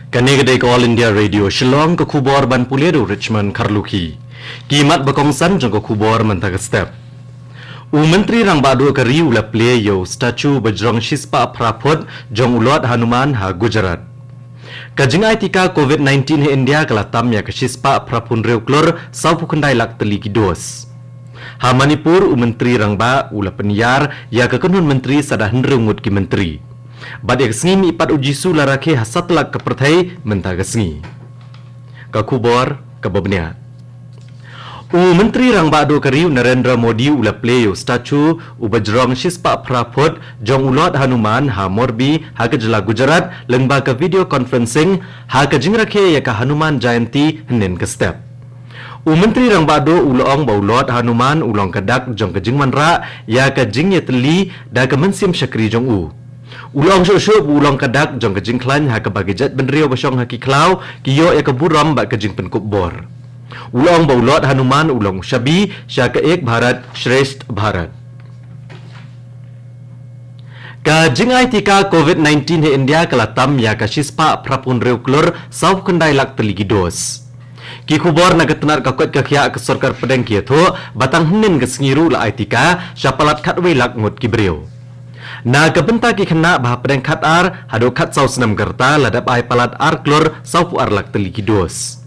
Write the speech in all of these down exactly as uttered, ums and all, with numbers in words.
Kane ka dei ka All India Radio Shillong, ka khubor ban pule da u Richmond Kharlukhi. Ki mat ba kongsan jong ka khubor mynta ka step. U Myntri Rangbah Duh ka ri u la plie ïa u statue ba jrong shispah phra phut jong u Lord Hanuman ha Gujarat. Ka jingai tika covid nineteen ha India ka la tam ïa ka shispah phra phew hynriew klur sawphew khyndai lak tylli ki dos. Ha Manipur, u Myntri Rangbah u la pynïar ïa ka kynhun myntri sa da hynriew ngut ki myntri. Bad ïa ka sngi mihpat u Jisu la rakhe ha satlak ka pyrthei mynta ka sngi. Ka khubor kaba bniah. U Myntri Rangbah Duh ka ri u Narendra Modi u la plie ïa u statue uba jrong shispah phra phut jong u Lord Hanuman ha Morbi ha ka jylla Gujarat lyngba ka video conferencing ha ka jingrakhe ïa ka Hanuman Jayanti hynnin ka step. U Myntri Rangbah Duh u la ong ba u Lord Hanuman u long ka dak jong ka jingwanrah ïa ka jingïatylli da ka mynsiem shakri jong u. U la ong shuh shuh ba u long ka dak jong ka jingkhlaiñ ha kaba ki jaitbynriew ba shong ha ki khlaw ki ïoh ïa ka burom bad ka jingpynkup bor. U la ong ba u Lord Hanuman u long u shabi sha ka Ek Bharat Shreshtha Bharat. Ka jingai tika covid nineteen ha India ka la tam ïa ka shispah phra phew hynriew klur sawphew khyndai lak tylli ki dos. Ki khubor na ka tnat ka koit ka khiah ka sorkar pdeng ki ïathuh ba tang hynnin ka sngi ruh la ai tika sha palat khatwei lak ngut ki briew. Na ka bynta ki khynnah ba hapdeng khatar haduh khatsaw snem ka rta la dep ai palat ar klur sawphew ar lak tylli ki dos.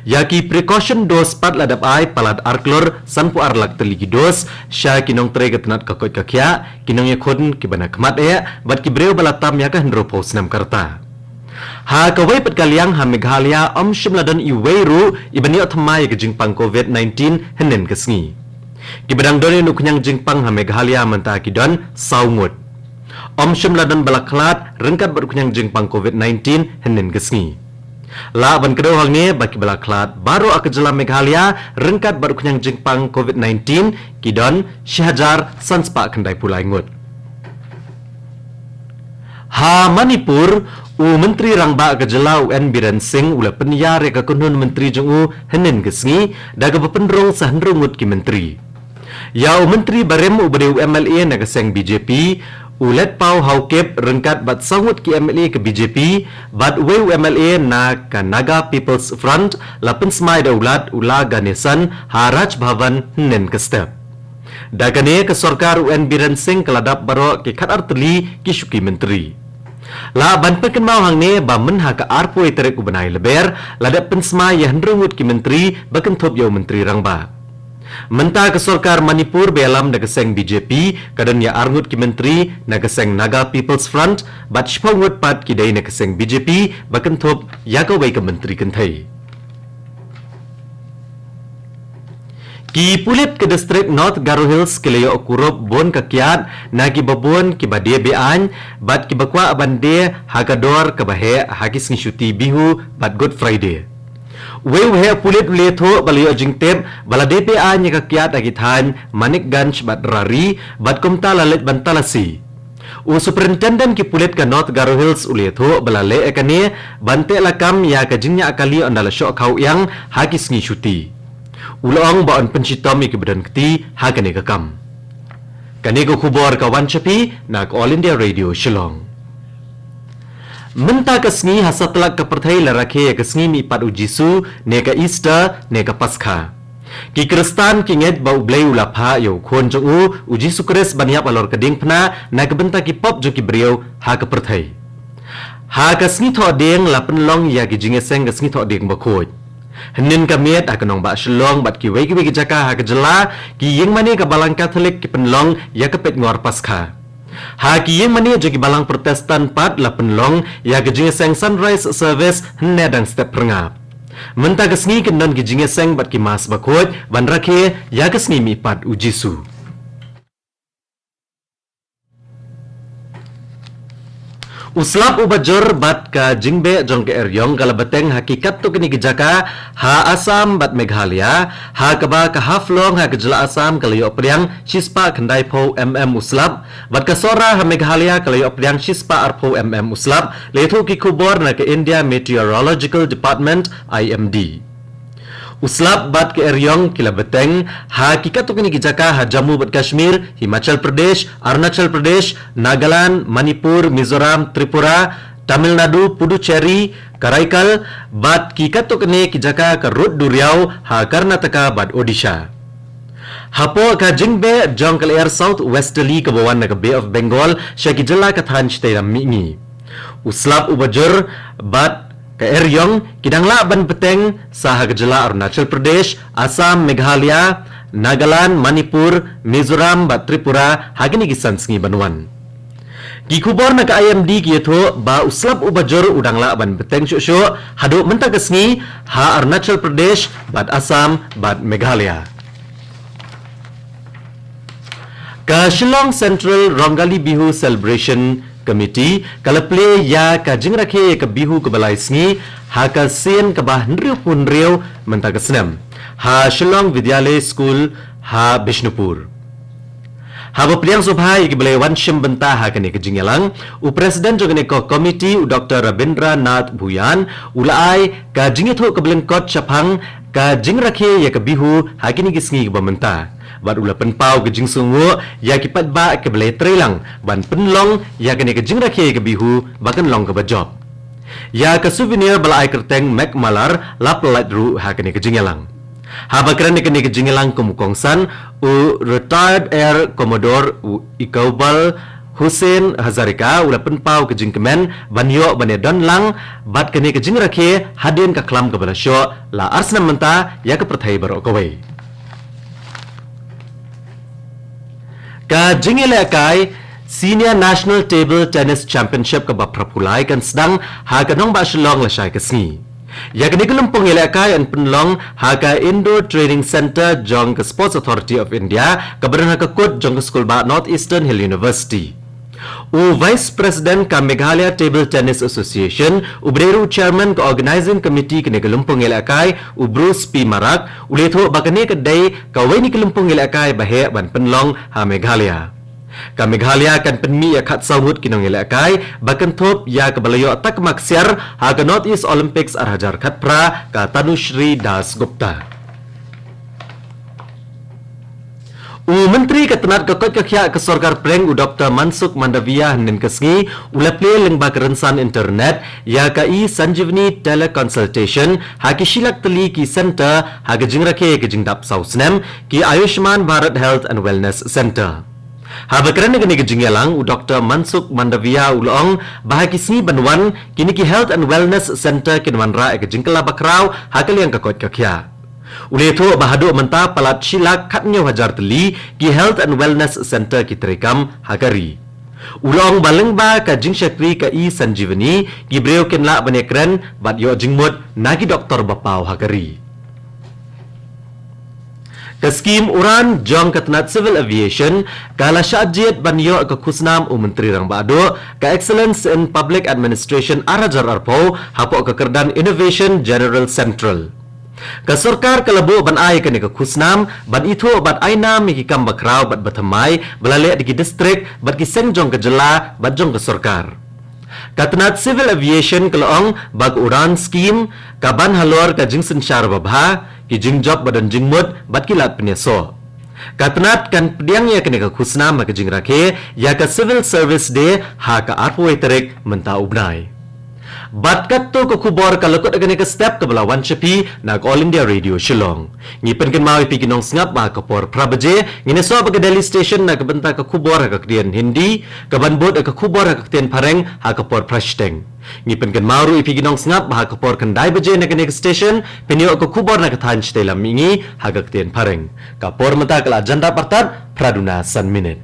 Ïa ki precaution dose pat la dep ai palat ar klur sanphew ar lak tylli ki dos sha ki nongtrei ka tnat ka koit ka khiah, ki nongïakhun kiba na khmat eh bad ki briew ba la tam ïa ka hynriewphew snem ka rta. Ha kawei pat ka liang ha Meghalaya ym shym la don iwei ruh iba ïoh thymmai ïa ka jingpang covid nineteen hynnin ka sngi. Kiba dang don ïa u khñiang jingpang ha Meghalaya mynta ki don saw ngut. Ym shym la don ba la khlad ryngkat bad u khñiang jingpang covid nineteen hynnin ka sngi. Lah ban kdew hangne ba kiba la khlad baroh ha ka jylla Meghalaya ryngkat bad u khñiang jingpang covid nineteen ki don shi hajar san spah khyndai phew lai ngut. Ha Manipur, u Myntri Rangbah ka jylla u N Biren Singh u la pynïar ïa ka kynhun myntri jong u hynnin ka sngi da kaba pynrung sa hynriew ngut ki myntri. Ïa u myntri barim uba dei u M L A na ka seng B J P, u Letpao Haokip ryngkat bad saw ngut ki M L A ka B J P, bad uwei u M L A na ka Naga People's Front la pynsmai da u Lat u La Ganesan ha Raj Bhavan hynnin ka step. Da kane ka sorkar u N Biren Singh ka la dap baroh ki khatar tylli ki shuki myntri. Lah ban pynkynmaw hangne ba myn ha ka arphew tarik u bnai Lber la dep pynsmai ïa hynriew ngut ki myntri ba kynthup ïa u Myntri Rangbah. Mynta ka sorkar Manipur ba ïalam da ka seng B J P ka don ïa ar ngut ki myntri na ka seng Naga People's Front bad shiphew ngut pat ki dei na ka seng B J P ba kynthup ïa kawei ka myntri kynthei. Ki pulit ka district North Garo Hills ki la ïoh kurup bun ka kiad na kiba bun kiba die be-aiñ bad kiba kwah ban die ha ka dor kaba heh ha ki sngi shuti Bihu bad Good Friday. Uwei u heh pulit u la ïathuh ba la ïoh jingtip ba la die be-aiñ ïa ka kiad ha ki thaiñ Manikganj bad Rari bad kumta la leit ban talasi. U Superintendent ki pulit ka North Garo Hills u la ïathuh ba la leh ïa kane ban teh lakam ïa ka jingñiah kali ynda la shoh khaw ïang ha ki sngi shuti. U la ong ba yn pynshitom ïa kiba don kti ha kane ka kam. Kane ka khubor ka wan sha phi na ka All India Radio Shillong. Mynta ka sngi ha satlak ka pyrthei la rakhe ïa ka sngi mihpat u Jisu ne ka Easter ne ka Paskha. Ki Khristan ki ngeit ba U Blei u la phah ïa u Khun jong u, u Jisu Khrist ban ïap halor ka diengphna na ka bynta ki pop jong ki briew ha ka pyrthei. Ha ka sngi Thohdieng la pynlong ïa ki jingïaseng ka sngi Thohdieng Bakhuid. Hynnin ka miet ha ka nongbah Shillong bad kiwei kiwei ki jaka ha ka jylla, ki ïingmane ka Balang Katholik ki pynlong ïa ka peitngor Paskha. Ha ki ïingmane jong ki Balang Protestant pat la pynlong ïa ka jingïaseng Sunrise Service hynne dang step phyrngab. Mynta ka sngi kin don ki jingïaseng bad ki Mass Bakhuid ban rakhe ïa ka sngi mihpat u Jisu. U slap uba jur bad ka jingbeh jong ka eriong ka la bteng ha ki katto katne ki jaka ha Assam bad Meghalaya, ha kaba ka Haflong ha ka jylla Assam ka la ïoh pdiang shispah khyndaiphew mm u slap, bad ka Sohra ha Meghalaya ka la ïoh pdiang shispah arphew mm u slap, la ïathuh ki khubor na ka India Meteorological Department, I M D. U slap bad ka eriong ki la bteng ha ki katto katne ki jaka ha Jammu bad Kashmir, Himachal Pradesh, Arunachal Pradesh, Nagaland, Manipur, Mizoram, Tripura, Tamil Nadu, Puducherry, Karaikal, bad ki katto katne ki jaka ka rud duriaw ha Karnataka bad Odisha. Hapoh ka jingbeh jong ka lyer south westerly kaba wan na ka Bay of Bengal sha ki jylla ka thaiñ shatei lam mihngi, u slap uba jur bad ka eriong ki dang lah ban bteng sa ha ka jylla Arunachal Pradesh, Assam, Meghalaya, Nagaland, Manipur, Mizoram bad Tripura ha kine ki san sngi ban wan. Ki khubor na ka I M D ki ïathuh ba u slap uba jur u dang lah ban bteng shuh shuh haduh mynta ka sngi ha Arunachal Pradesh bad Assam bad Meghalaya. Ka Shillong Central Rongali Bihu Celebration Committee ka la plie ïa ka jingrakhe ïa ka Bihu kaba lai sngi ha ka sien kaba hynriewphew hynriew mynta ka snem ha Shillong Vidyalaya School ha Bishnupur. Haba pdiang sngewbha ïa kiba la wan shim bynta ha kane ka jingïalang, u President jong kane ka committee, u Doctor Rabindra Nath Bhuyan, u la ai ka jingïathuh kaba lyngkot shaphang ka jingrakhe ïa ka Bihu ha kine ki sngi kiba mynta. Bad u la pynpaw ka jingsngewnguh ïa ki paidbah kiba la treilang ban pynlong ïa kane ka jingrakhe ïa ka Bihu ba kan long kaba jop. Ïa ka souvenir ba la ai kyrteng Megh Malar la pyllait ruh ha kane ka jingïalang. Haba kren ha kane ka jingïalang kum u kongsan, u retired Air Commodore u Iqbal Hussain Hazarika u la pynpaw ka jingkmen ban ïoh ban ïadon lang bad kane ka jingrakhe hadien ka khlam kaba la shoh la ar snem mynta ïa ka pyrthei baroh kawei. Ka jingïalehkai Senior National Table Tennis Championship kaba phra phew lai kan sdang ha ka nongbah Shillong lashai ka sngi. Ïa kane ka lympung ïalehkai yn pynlong ha ka Indoor Training Centre jong ka Sports Authority of India kaba don ha ka kut jong ka skulbah North Eastern Hill University. U Vice President ka Meghalaya Table Tennis Association uba dei ruh u Chairman ka Organising Committee kane ka lympung ïalehkai, u Bruce P Marak, u la ïathuh ba kane ka dei kawei na ki lympung ïalehkai ba heh ban pynlong ha Meghalaya. Ka Meghalaya kan pynmih ïa khatsaw ngut ki nongïalehkai ba kynthup ïa kaba la ïoh takma ksiar ha ka North East Olympics ar hajar khatphra, ka Tanushri Das Gupta. U Myntri ka tnat ka koit ka khiah ka Sorkar Pdeng, u Doctor Mansukh Mandaviya, hynnin ka sngi u la plie lyngba ka rynsan internet ïa ka e-Sanjeevani Teleconsultation ha ki shi lak tylli ki centre ha ka jingrakhe ka jingdap saw snem, ki Ayushman Bharat Health and Wellness Centre. Haba kren ha kane ka jingïalang, u Doctor Mansukh Mandaviya u la ong ba ha ki sngi ban wan kine ki Health and Wellness Centre kin wanrah ïa ka jingkylla bakhraw ha ka liang ka koit ka khiah. U la ïathuh ba haduh mynta palat shi lak khathynñiew hajar tylli ki Health and Wellness Centre ki treikam ha ka ri. U la ong ba lyngba ka jingshakri ka e-Sanjeevani, ki briew kin lah ban ïakren bad ïoh jingmut na ki doktor ba paw ha ka ri. Ka skhim UDAN jong ka tnat Civil Aviation ka la shah jied ban ïoh ka khusnam u Myntri Rangbah Duh ka Excellence in Public Administration ar hajar arphew hapoh ka kyrdan Innovation General Central. Ka sorkar ka la buh ban ai kane ka khusnam ban ithuh bad ai nam ïa ki kam bakhraw bad bathymmai ba la leh da ki distrik bad ki seng jong ka jylla bad jong ka sorkar. Ka tnat Civil Aviation ka la ong ba ka UDAN skhim ka ban halor ka jingsynshar babha, ki jingjop ba don jingmut bad ki lad pynïasoh. Ka tnat kan pdiang ïa kane ka khusnam ha ka jingrakhe ïa ka Civil Service Day ha ka arphew wei tarik mynta u bnai. Bad katto ka khubor ka la kut ha kane ka step kaba la wan sha phi na ka All India Radio Shillong. Ngi pynkynmaw ïa phi ki nongsngap ba ha ka por phra baje ngin ïasoh bad ka Delhi Station na ka bynta ka khubor ha ka ktien Hindi, ka ban bud ïa ka khubor ha ka ktien Phareng ha ka por phra shiteng. Ngi pynkynmaw ruh ïa phi ki nongsngap ba ha ka por khyndai baje na kane ka station phin ïoh ka khubor na ka thaiñ shatei lam mihngi ha ka ktien Phareng. Ka por mynta ka la jan dap artat phra duna san minit.